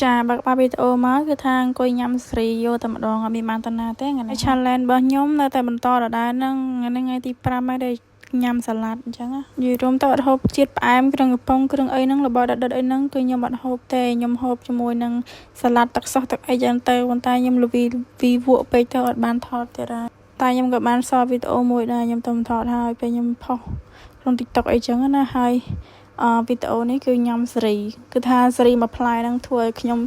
ចាបើកបាវីដេអូមកគឺថាអង្គុយញ៉ាំស្រីយកតែម្ដងអត់មានបានតាណាទេថ្ងៃនេះ challenge របស់ខ្ញុំនៅតែបន្តដដែលហ្នឹងថ្ងៃនេះថ្ងៃទី5ហើយដែលញ៉ាំសាឡាត់អញ្ចឹងណានិយាយរួមទៅអត់ហូបជាតិផ្អែមគ្រឿងកំប៉ុងគ្រឿងអីហ្នឹងរបស់ដិតៗអីហ្នឹងគឺខ្ញុំអត់ហូបទេខ្ញុំហូបជាមួយនឹងសាឡាត់ទឹកសោះទឹកអីចឹងទៅប៉ុន្តែខ្ញុំលវីវីវក់ពេកទៅអត់បានថតទៀតហើយតែខ្ញុំក៏បានសល់វីដេអូមួយដែរខ្ញុំទៅថតហើយពេលខ្ញុំផុសក្នុង TikTok អីចឹងណាហើយអវីដេអូនេះគឺញ៉ាំសេរីគឺថាសេរីមួយផ្លែហ្នឹងធ្វើឲ្យខ្ញុំ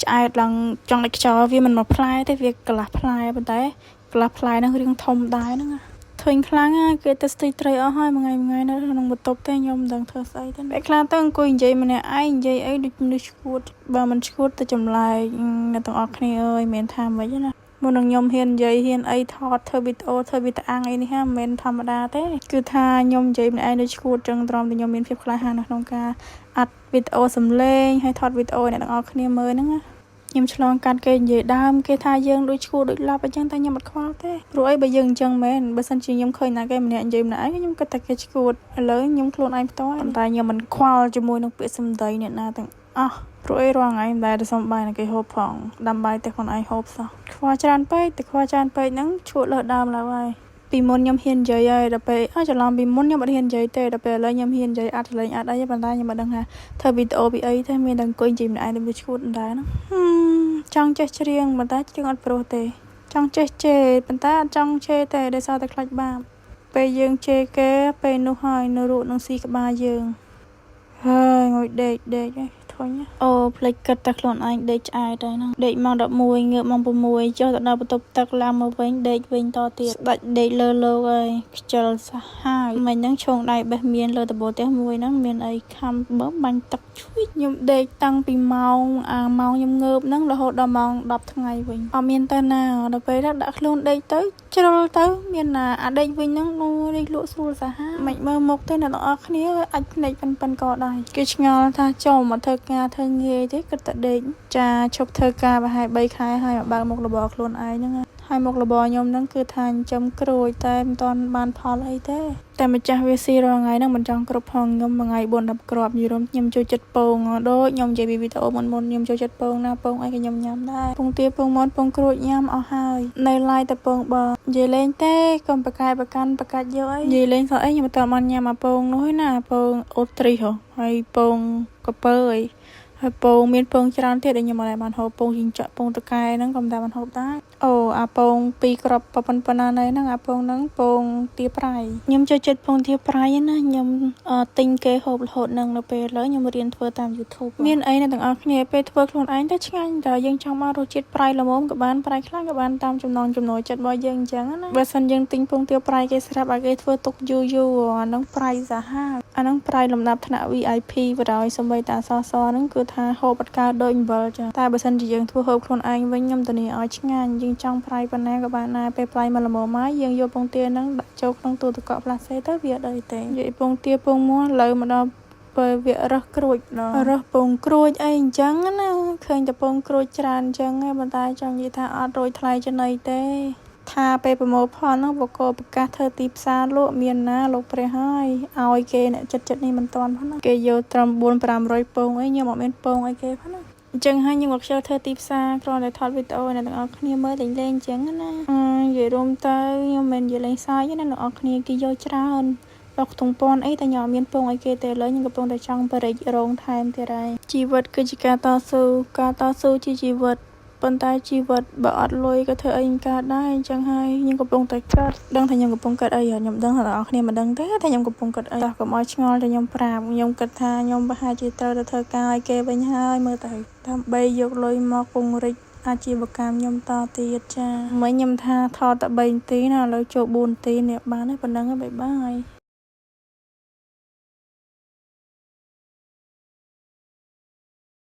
ឆ្អែតឡើងចង់ដាច់ខ្យល់វាមិនមួយផ្លែទេវាកន្លះផ្លែប៉ុន្តែកន្លះផ្លែហ្នឹងរៀងធំដែរហ្នឹងណាធុញខ្លាំងណាគេទៅស្ទីត្រីអស់ហើយមួយថ្ងៃមួយថ្ងៃនៅក្នុងបន្ទប់ទេខ្ញុំមិនដឹងធ្វើស្អីទេពេលខ្លះទៅអង្គុយនិយាយម្នាក់ឯងនិយាយអីដូចមនុស្សឈួតបើមិនឈួតទៅចម្លែកអ្នកទាំងអស់គ្នាអើយមិនថាម៉េចណាមុននឹងខ្ញុំហ៊ាននិយាយហ៊ានអីថតធ្វើវីដេអូធ្វើវីដេអូអាំងអីនេះហាមិនមែនធម្មតាទេគឺថាខ្ញុំនិយាយម្នាក់ឯងដូចឈួតចឹងត្រង់តែខ្ញុំមានភាពក្លាហាននៅក្នុងការអាត់វីដេអូសំឡេងហើយថតវីដេអូឲ្យអ្នកទាំងអស់គ្នាមើលហ្នឹងណាខ្ញុំឆ្លងកាត់គេនិយាយដើមគេថាយើងដូចឈួតដូចឡប់អញ្ចឹងតែខ្ញុំអត់ខ្វល់ទេព្រោះអីបើយើងអញ្ចឹងមែនបើសិនជាខ្ញុំឃើញណាគេម្នាក់និយាយម្នាក់ឯងខ្ញុំគិតថាគេឈួតឥឡូវខ្ញុំខ្លួនឯងផ្ទាល់ប៉ុន្តែខ្ញុំមិនខ្វល់ជាមួយនឹងពាក្យសម្ដីអ្នកណាទាំងអស់ព្រោះអីរាល់ថ្ងៃមិនដែលទៅសុំបាយណាគេហូបផងដាំបាយតែខ្លួនឯងហូបសោះខ្វល់ច្រើនពេកតែខ្វល់ច្រើនពេកហ្នឹងឈួតលើសដើមឡើយហើយពីមុនខ្ញុំហ៊ាននិយាយហើយដល់ពេលអើច្រឡំពីមុនខ្ញុំអត់ហ៊ាននិយាយទេដល់ពេលឥឡូវខ្ញុំហ៊ាននិយាយអត់លេងអត់អីប៉ុន្តែខ្ញុំមិនដឹងថាធ្វើវីដេអូពីអីទេមានតែអង្គុយនិយាយម្នាក់ឯងទៅឈួតដែរហ្នឹងចង់ចេះច្រៀងប៉ុន្តែច្រៀងអត់ព្រោះទេចង់ចេះជេរប៉ុន្តែអត់ចង់ជេរទេដោយសារតែខ្លាចបាបពេលយើងជេរគេពេលនោះហើយនៅរក់នឹងស៊ីក្បាលយើងហើយងុយដេកដេកឯងធុញអូភ្លេចគិតតែខ្លួនឯងដេកឆ្អែតហើយហ្នឹងដេកម៉ោង11ងើបម៉ោង6ចុះទៅដល់បន្ទប់ទឹកឡើងមកវិញដេកវិញតទៀតស្ដាច់ដេកលើលោកហើយខ្ជិលសាហាវមិញហ្នឹងឈោងដៃបេះមានលើដបូលផ្ទះមួយហ្នឹងមានអីខំបើបាញ់ទឹកឈួយខ្ញុំដេកតាំងពីម៉ោងអាម៉ោងខ្ញុំងើបហ្នឹងរហូតដល់ម៉ោង10ថ្ងៃវិញអត់មានទៅណាដល់ពេលដាក់ខ្លួនដេកទៅជ្រុលទៅមានណាអាដេកវិញហ្នឹងអូដេកលក់ស្រួលសាហាវមិនមើលមុខទេអ្នកទាំងអស់គ្នាអាចភ្នែកប៉ិនប៉ិនកដៃគេឆ្ងល់ថាចូលមកធ្វើការធ្វើងារទេគិតតែដេកចាឈប់ធ្វើការប្រហែល3ខែហើយមកបើកមុខរបរខ្លួនឯងហ្នឹងហើយមុខរបរខ្ញុំហ្នឹងគឺថាចិញ្ចឹមក្រូចតែមិនទាន់បានផលអីទេតែម្ចាស់វាស៊ីរាល់ថ្ងៃហ្នឹងមិនចង់គ្រប់ផងខ្ញុំមួយថ្ងៃ4 10គ្រាប់និយាយរួមខ្ញុំចូលចិត្តពងដូចខ្ញុំនិយាយពីវីដេអូមុនមុនខ្ញុំចូលចិត្តពងណាពងអីក៏ខ្ញុំញ៉ាំដែរពងទាពងមាន់ពងក្រូចញ៉ាំអស់ហើយនៅឡាយតែពងបើនិយាយលេងទេកុំប្រកែប្រកាន់ប្រកាច់យកអីនិយាយលេងសោះអីខ្ញុំមិនទាន់បានញ៉ាំអាពងនោះឯណាពងអូទ្រីសហ៎ហើយពងកពើអីហើយពងមានពងច្រើនទៀតដែលខ្ញុំមិនដែលបានហូបពងជីងចក់ពងតកែហ្នឹងក៏មិនដែលបានហូបដែរអូអាពងពីរគ្រាប់ប៉ុណ្ណាណែហ្នឹងអាពងហ្នឹងពងទាប្រៃខ្ញុំចូលចិត្តពងទាប្រៃណាខ្ញុំទិញគេហូបរហូតនឹងនៅពេលឥឡូវខ្ញុំរៀនធ្វើតាម YouTube មានអីអ្នកទាំងអស់គ្នាពេលធ្វើខ្លួនឯងទៅឆ្ងាញ់តើយើងចង់មករសជាតិប្រៃល្មមក៏បានប្រៃខ្លាំងក៏បានតាមចំណងចំណូលចិត្តរបស់យើងអញ្ចឹងណាបើសិនយើងទិញពងទាប្រៃគេស្រាប់ឲ្យគេធ្វើទុកយូរយូរអាហ្នឹងប្រៃសាហាវអាហ្នឹងប្រៃលំដាប់ថ្នាក់ VIP បណ្ដោយសំបីតាសសហ្នឹងគឺថាហូបអត់កើតដូចអំបិលចឹងតែបើសិនជាយើងធ្វើហូបខ្លួនឯងវិញខ្ញុំធានាឲ្យឆ្ងាញ់យើងចង់ប្រៃប៉ុណ្ណាក៏បានដែរពេលប្រៃមកល្មមមកយើងយកពងទាហ្នឹងដាក់ចូលក្នុងទូទឹកកកផ្លាសេទៅវាអត់អីទេនិយាយពងទាពងមាន់លើមកដល់ពេលវារឹសក្រួចរឹសពងក្រួចអីអញ្ចឹងណាឃើញតែពងក្រួចច្រើនអញ្ចឹងប៉ុន្តែចង់និយាយថាអត់រួចថ្លៃចំណីទេថាពេលប្រមូលផលហ្នឹងបកគប្រកាសធ្វើទីផ្សារលក់មានណាលោកព្រះហើយឲ្យគេអ្នកចិត្តចិត្តនេះមិនតាន់ផងណាគេយកត្រឹម4 500ពងអីខ្ញុំអត់មានពងអីគេផងណាអញ្ចឹងហើយខ្ញុំក៏ខ្ជិលធ្វើទីផ្សារគ្រាន់តែថតវីដេអូអ្នកទាំងអស់គ្នាមើលលេងលេងអញ្ចឹងណានិយាយរួមទៅខ្ញុំមិននិយាយលេងសើចទេណាអ្នកទាំងអស់គ្នាគេយកច្រើនដល់ខ្ទង់ពាន់អីតែខ្ញុំអត់មានពងអីគេទេឥឡូវខ្ញុំកំពុងតែចង់បរិចរោងថែមទៀតហើយជីវិតគឺជាការតស៊ូការតស៊ូជាជីវិតប៉ុន្តែជីវិតបើអត់លុយក៏ធ្វើអីមិនកើតដែរអញ្ចឹងហើយខ្ញុំកំពុងតែកើតដឹងថាខ្ញុំកំពុងកើតអីខ្ញុំដឹងថាអ្នកនរគ្នាមិនដឹងទេថាខ្ញុំកំពុងកើតអីតោះកុំឲ្យឆ្ងល់តែខ្ញុំប្រាប់ខ្ញុំគិតថាខ្ញុំប្រហែលជាត្រូវទៅធ្វើការឲ្យគេវិញហើយមើលទៅដើម្បីយកលុយមកពង្រីកអាជីវកម្មខ្ញុំតទៀតចាមិញខ្ញុំថាថតតែ3នាទីណាឥឡូវចូល4នាទីនេះបានហើយប៉ុណ្ណឹងហើយ bye bye។